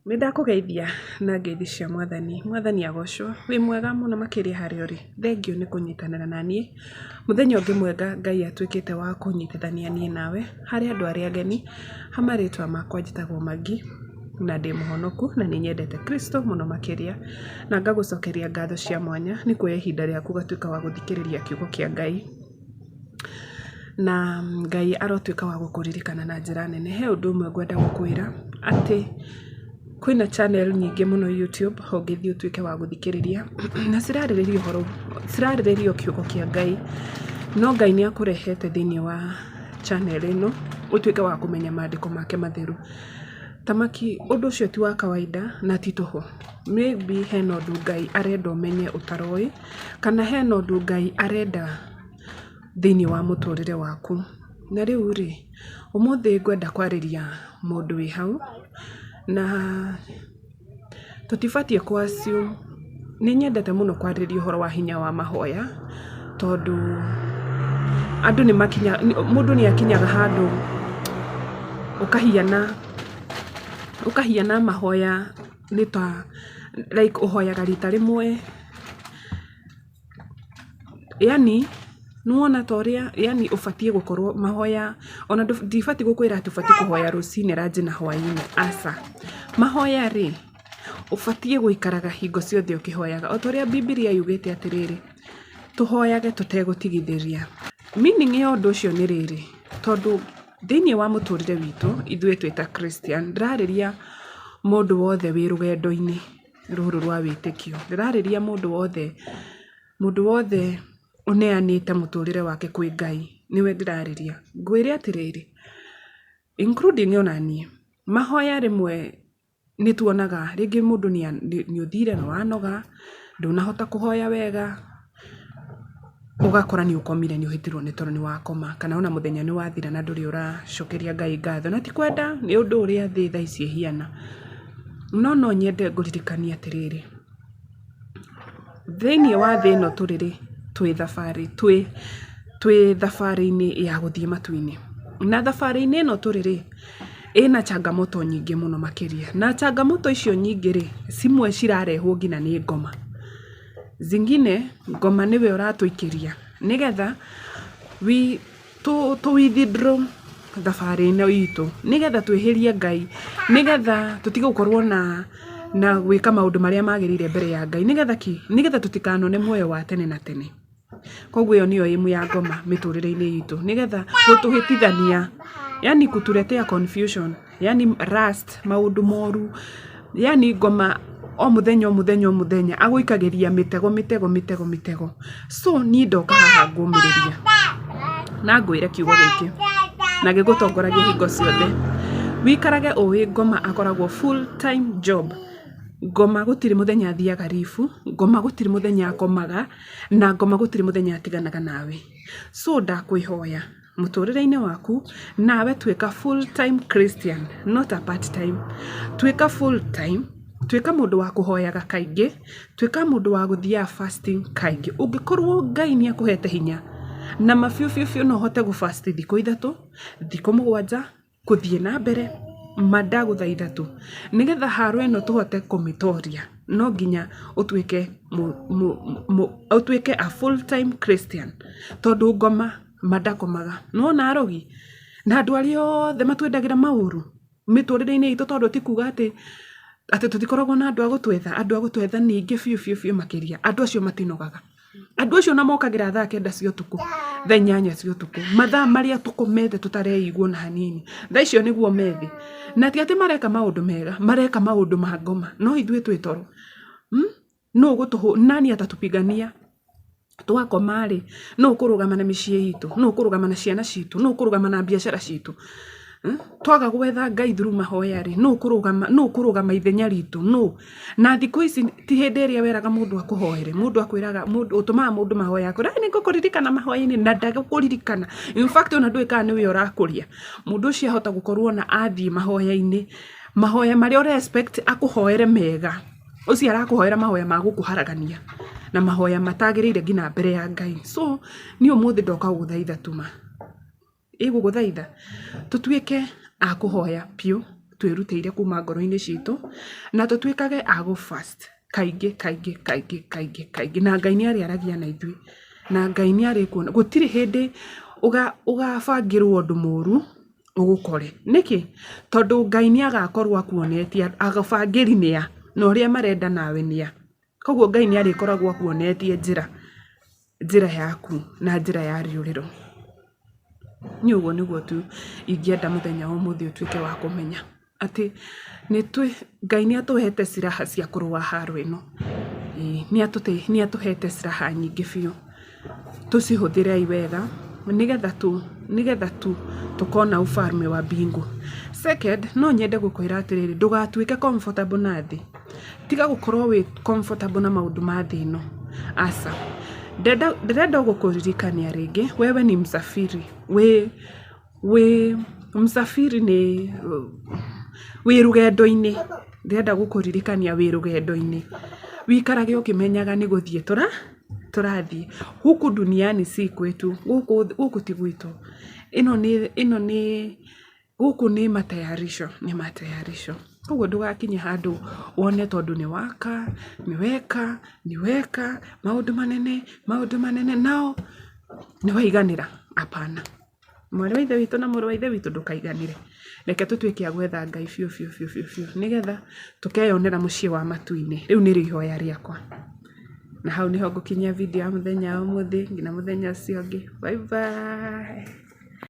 Nĩ ndakũgeithia na ngeithi cia mwathani, mwathani agocwo, wĩ mwega mũno makĩria harĩa ũrĩ, thengiũ nĩ kũnyitanĩra naniĩ, mũthenya ũngĩ mwega Ngai atuĩkĩte wa kũnyitithania niĩ nawe, harĩ andũ arĩa ageni, ha marĩtwa makwa njĩtagwo Maggie, na ndĩ mũhonoku na nĩ nyendete Kristo mũno makĩria, na ngagũcokeria ngatho cia mwanya nĩ kuoya ihinda rĩaku ũgatuĩka wa gũthikĩrĩria kiugo kĩa Ngai. Na Ngai arotuĩka wa gũkũririkana na njĩra nene. He ũndũ ũmwe ngwenda gũkwĩra, atĩ kwĩna channel nyingĩ mũno YouTube ũngĩthiĩ ũtuĩke wa gũthikĩrĩria, na cirarĩrĩria ũhoro, cirarĩrĩria o kiugo kĩa Ngai, no Ngai nĩ akũrehete thĩiniĩ wa channel ĩno, ũtuĩke wa kũmenya mandĩko make matheru. Thamaki, ũndũ ũcio ti wa kawaida na ti tũhũ. Maybe hena ũndũ Ngai arenda ũmenye ũtaroĩ, kana hena ũndũ Ngai arenda thĩiniĩ wa mũtũrĩre waku. Na rĩu rĩ, ũmũthĩ ngwenda kwarĩria mũndũ wĩ hau, na tũtibatiĩ kũ assume, nĩ nyendete mũno kwarĩrĩria ũhoro wa hinya wa mahoya, tondũ andũ nĩ makinyaga, mũndũ nĩ akinyaga handũ ũkahiana, ũkahiana mahoya nĩ ta like ũhoyaga rita rĩmwe. Yaani nĩwona ta ũrĩa yaani ũbatiĩ gũkorwo mahoya ona ndibatiĩ gũkwĩra atĩ ũbatiĩ kũhoya rũcinĩ ranji na hwainĩ, aca. Mahoya rĩ, ũbatiĩ gũikaraga hingo ciothe ũkĩhoyaga. O ta ũrĩa Bibilia yugĩte atĩrĩrĩ, tũhoyage tũtegũtigithĩria. Meaning ya ũndũ ũcio nĩ rĩrĩ, tondũ thĩiniĩ wa mũtũrĩre witũ ithuĩ twĩ ta Christian, ndĩrarĩria mũndũ wothe wĩ rũgendo-inĩ rũrũ rwa wĩtĩkio. Ndĩrarĩria mũndũ wothe, mũndũ wothe ũneanĩte mũtũrĩre wake kwĩ Ngai, nĩwe ndĩrarĩria. Ngwĩre atĩrĩrĩ, including ona niĩ, mahoya rĩmwe nĩ tuonaga rĩngĩ mũndũ nĩ ũthire nĩ wanoga, ndũnahota kũhoya wega, ũgakora nĩ ũkomire nĩ ũhĩtirwo nĩ toro nĩ wakoma, kana ona mũthenya nĩ wathira na ndũrĩ ũracokeria Ngai ngatho. Na ti kwenda nĩ ũndũ ũrĩa thĩ thaa ici ĩhiana. No no nyende ngũririkanie atĩrĩrĩ, thĩiniĩ wa thĩ ĩno tũrĩ rĩ, twĩ thabarĩ, twĩ twĩ thabarĩ-inĩ ya gũthiĩ matu-inĩ. Na thabarĩ-inĩ ĩno tũrĩ rĩ, ĩna changamoto nyingĩ mũno makĩria. Na changamoto icio nyingĩ rĩ, cimwe cirarehwo nginya nĩ ngoma. Zingine ngoma nĩwe ũratũikĩria nĩgetha tũ withdraw thabarĩ ĩno itũ, nĩgetha twĩhĩrie Ngai, nĩgetha tũtige gũkorwo na gwĩka maũndũ marĩa magĩrĩire mbere ya Ngai. Nĩgetha kĩ? Nĩgetha tũtikanone muoyo wa tene na tene. Koguo ĩyo nĩyo aim ya ngoma mĩtũrĩre-inĩ itũ, nĩgetha gũtũhĩtithania, yaani kutuletea confusion, yaani lust, maũndũ moru, yaani ngoma o mũthenya o mũthenya o mũthenya agũikagĩria mĩtego mĩtego mĩtego mĩtego. So niĩ ndoka haha ngũmĩrĩria na ngwĩre kiugo gĩkĩ na gĩgũtongoragie hingo ciothe, wĩikarage ũĩ ngoma akoragwo full time job. Ngoma gũtirĩ mũthenya athiaga leave, ngoma gũtirĩ mũthenya akomaga, na ngoma gũtirĩ mũthenya atiganaga nawe. So ndakwĩhoya mũtũrĩre-inĩ waku nawe tuĩka full time Christian not a part time. Tuĩka full time, tuĩka mũndũ wa kũhoyaga kaingĩ, tuĩka mũndũ wa gũthiaga fasting kaingĩ. Ũngĩkorwo Ngai nĩ akũhete hinya na ma biũ biũ biũ no ũhote gũ fast thikũ 3, thikũ 7, gũthiĩ na mbere, ma ndagũthaitha tu, nĩgetha haro ĩno tũhote kũmĩtoria, no nginya ũtuĩke ũtuĩke a full time Christian, tondũ ngoma ma ndakomaga. Nĩwona arogi na andũ arĩa othe matwendagĩra maũru mĩtũrĩre-inĩ itũ, tondũ ti kuga atĩ atĩ tũtikoragwo na andũ a gũtwetha, andũ a gũtwetha nĩ aingĩ biũ biũ biũ makĩria, andũ acio matinogaga. Andũ acio ona mokagĩra thaa 9 cia ũtukũ, thaa 8 cia ũtukũ, mathaa marĩa tũkomete tũtareigua ona hanini, thaa icio nĩguo me thĩ. Na ti atĩ mareka maũndũ mega, mareka maũndũ ma ngoma, no ithuĩ twĩ toro. Nũ ũgũtũhũra, nani atatupigania? Twakoma rĩ, nũ ũkũrũgama na mĩciĩ itũ? Nũ ũkũrũgama na ciana citũ? Nũ ũkũrũgama na biacara citũ? Twaga gwetha Ngai through mahoya rĩ, nũ ũkũrũgama, nũ ũkũrũgama ithenya ritũ? Nũ? Na thikũ ici ti hĩndĩ ĩrĩa weraga mũndũ akũhoere, mũndũ akwĩraga, mũndũ ũtũmaga mũndũ mahoya akwĩra nĩ ngũkũririkana mahoya-inĩ na ndagũkũririkana. In fact ona ndũĩ kana nĩwe ũrakũria. Mũndũ ũcio ahota gũkorwo ona athiĩ mahoya-inĩ, mahoya marĩa ũra expect akũhoere mega, ũcio arakũhoera mahoya ma gũkũharagania na mahoya matagĩrĩire nginya mbere ya Ngai. So niĩ ũmũthĩ ndoka gũgũthaitha tu ma. Ĩ gũgũthaitha tũtuĩke a kũhoya biũ, twĩrutĩire kuma ngoro-inĩ citũ, na tũtuĩkage a gũ fast kaingĩ kaingĩ kaingĩ kaingĩ kaingĩ, na Ngai nĩ arĩaragia na ithuĩ, na Ngai nĩ arĩkuona, gũtirĩ hĩndĩ ũgabangĩrwo ũndũ mũru ũgũkore. Nĩkĩ? Tondũ Ngai nĩ agakorwo akuonetie abangĩri nĩa, na ũrĩa marenda nawe nĩa. Koguo Ngai nĩ arĩkoragwo akuonetie njĩra, njĩra yaku na njĩra ya rĩũrĩro. Niĩ ũguo nĩguo tu ingĩenda mũthenya wa ũmũthĩ ũtuĩke wa kũmenya. Atĩ Ngai nĩ atũhete silaha cia kũrũa haro ĩno. Ĩĩ nĩ atũhete silaha nyingĩ biũ. Tũcihũthĩrei wega nĩgetha tu nĩgetha tu tũkona ufalme wa mbingu. Second, no nyende gũkwĩra atĩrĩrĩ, ndũgatuĩke comfortable na thĩ. Tiga gũkorwo wĩ comfortable na maũndũ ma thĩ ĩno. Aca. Ndĩrenda gũkũririkania rĩngĩ, wewe ni msafiri. Wĩ wĩ msafiri nĩ wĩ rũgendo-inĩ, ndĩrenda gũkũririkania wĩ rũgendo-inĩ, wĩikarage ũkĩmenyaga nĩ gũthiĩ tũrathiĩ. Huku duniani si kwetu, gũkũ ti gwitũ. Ĩno nĩ ĩno nĩ gũkũ nĩ matayarisho nĩ matayarisho. Koguo ndũgakinye handũ wone tondũ nĩ waka, nĩ weka, nĩ weka, maũndũ manene, maũndũ manene, nao nĩ waiganĩra, hapana. Mwarĩ wa ithe witũ na mũrũ wa ithe witũ ndũkaiganĩre. Reke tũtuĩke a gwetha Ngai biũ biũ biũ biũ biũ nĩgetha tũkeyonera mũciĩ wa matu-inĩ. Rĩu nĩrĩo ihoya rĩakwa. Na hau nĩho ngũkinyia video ya mũthenya wa ũmũthĩ nginya mũthenya ũcio ũngĩ. Bye bye.